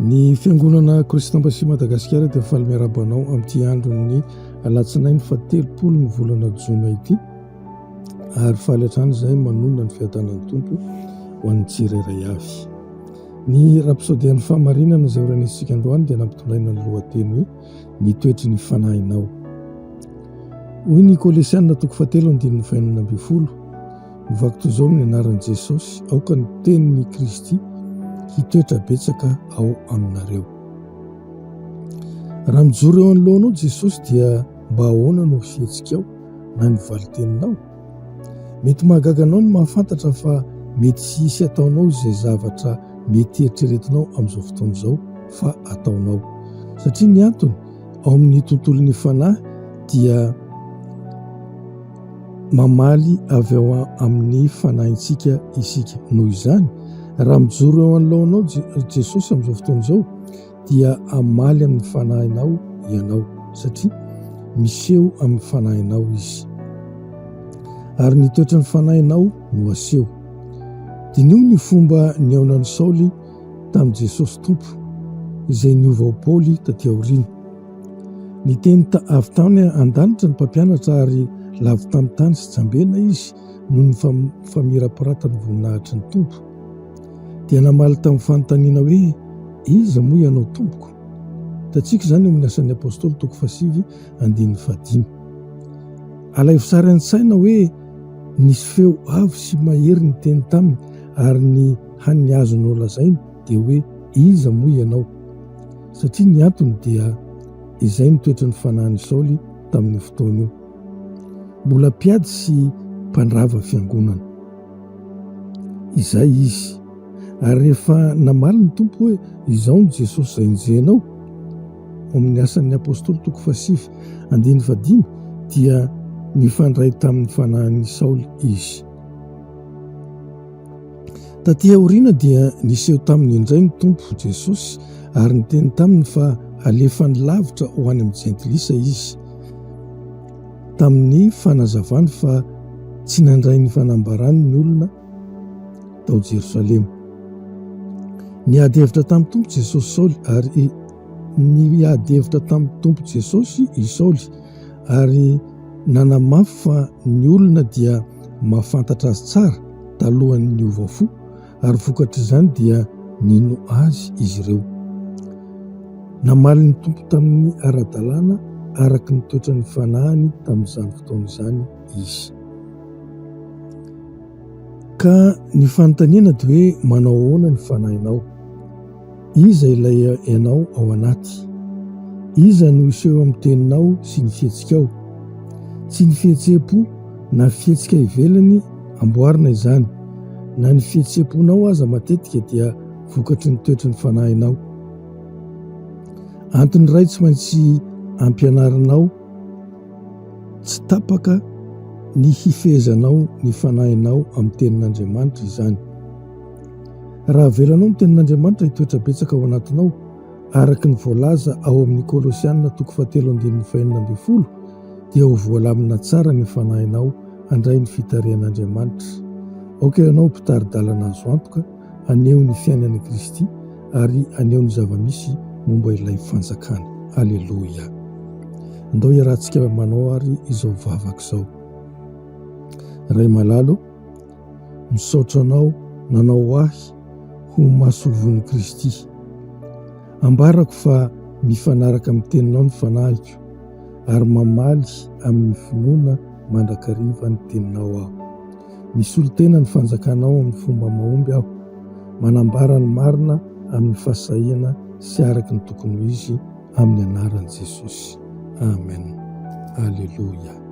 Ny Fiangonana Christ Embassy Madagasikara dia faly miarahaba anao amin'ity andron'ny alatsinainy faha-30 ny volana jona ity ary faly hatrany izahay manonona ny fiadanan'ny Tompo ho an'ny tsirairay avy. Ny Rapsodian'ny Fahamarinana izay horenesintsika androany dia nampitondraina ny lohateny hoe Ny toetry ny fanahinao. Hoy ny Kolesiana toko fahatelo andininy fahenina ambin'ny folo, Mivaky toy izao amin'ny anaran'i Jesosy, aoka ny tenin'i Kristy hitoetra betsaka ao aminareo. Raha mijoro eo anoloanao Jesosy dia mba ahoana no fihetsikao na ny valin-teninao? Mety mahagaga anao ny mahafantatra fa mety tsy hisy ataonao izay zavatra mety eritreretinao amin'izao fotoana izao fa ataonao. Satria ny antony, ao amin'ny tontolon'ny fanahy dia mamaly avy ao amin'ny fanahintsika isika. Noho izany, raha mijoro eo anoloanao Jesosy amin'izao fotoana izao, dia hamaly amin'ny fanahinao ianao, satria miseho amin'ny fanahinao Izy. Ary ny toetran'ny fanahinao no aseho. Diniho ny fomba nihaonan'i Saoly tamin'i Jesosy Tompo, izay niova ho Paoly taty aoriana. Niteny avy tany an-danitra ny mpampianatra ary lavo tamin'ny tany sy jambena izy noho ny famirapiratan'ny voninahitry ny Tompo. Dia namaly tamin'ny fanontaniana hoe, Iza moa ianao Tompoko? Hitantsika izany eo amin'ny Asan'ny Apostoly toko fahasivy andininy fahadimy. Alaivo sary an-tsaina hoe nisy feo avo sy mahery niteny taminy ary ny hany azony nolazaina dia hoe Iza moa ianao? Satria ny antony dia izay ny toetran'ny fanahin'i Saoly tamin'io fotoana io. Mbola mpiady sy mpandrava fiangonana. Izay izy. Ary rehefa namaly ny Tompo hoe, Izao no Jesosy izay enjehinao, ao amin'ny Asan'ny Apostoly toko fahasivy andininy fahadimy, dia nifandray tamin'ny fanahin'i Saoly izy. Taty aoriana dia niseho taminy indray ny Tompo Jesosy ary niteny taminy fa halefany lavitra ho any amin'ny Jentilisa izy. Tamin'ny fanazavany fa tsy nandray ny fanambarany ny olona tao Jerosalema. Niady hevitra tamin'ny Tompo Jesosy Saoly ary niady hevitra tamin'ny Tompo Jesosy i Saoly ary nanamafy fa ny olona dia mahafantatra azy tsara talohan'ny niova fo ary vokatr'izany dia nino azy izy ireo. Namaly ny Tompo tamin'ny ara-dalàna araka ny toetran'ny fanahiny tamin'izany fotoana izany izy. Ka ny fanontaniana dia hoe manao ahoana ny fanahinao? Iza ilay ianao ao anaty? Iza no hiseho amin'ny teninao sy ny fihetsikao? Tsy ny fihetseham-po na fihetsika ivelany amboarina izany, na ny fihetseham-ponao aza matetika dia vokatry ny toetry ny fanahinao. Antony iray tsy maintsy ampianarinao tsy tapaka ny hifehezanao ny fanahinao amin'ny tenin'Andriamanitra izany. Raha avelanao ny tenin'Andriamanitra hitoetra betsaka ao anatinao, araka ny voalaza ao amin'ny Kolosiana toko fahatelo andininy fahenina ambin'ny folo, dia ho voalamina tsara ny fanahinao handray ny fitarihan'Andriamanitra. Aoka ianao ho mpitari-dalana azo antoka haneho ny fiainan'i Kristy ary haneho ny zava-misy momba ilay Fanjakana. Aleloia! Andao hiarahantsika manao ary izao vavaka izao. Ray malala ô, misaotra Anao nanao ahy ho masoivohon'i Kristy. Ambarako fa mifanaraka amin'ny Teninao ny fanahiko ary mamaly amin'ny finoana mandrakariva ny Teninao aho. Misolo tena ny fanjakanao amin'ny fomba mahomby aho, manambara ny marina amin'ny fahasahiana sy araka ny tokony ho izy amin'ny anaran'i Jesosy. Amen. Aleloia.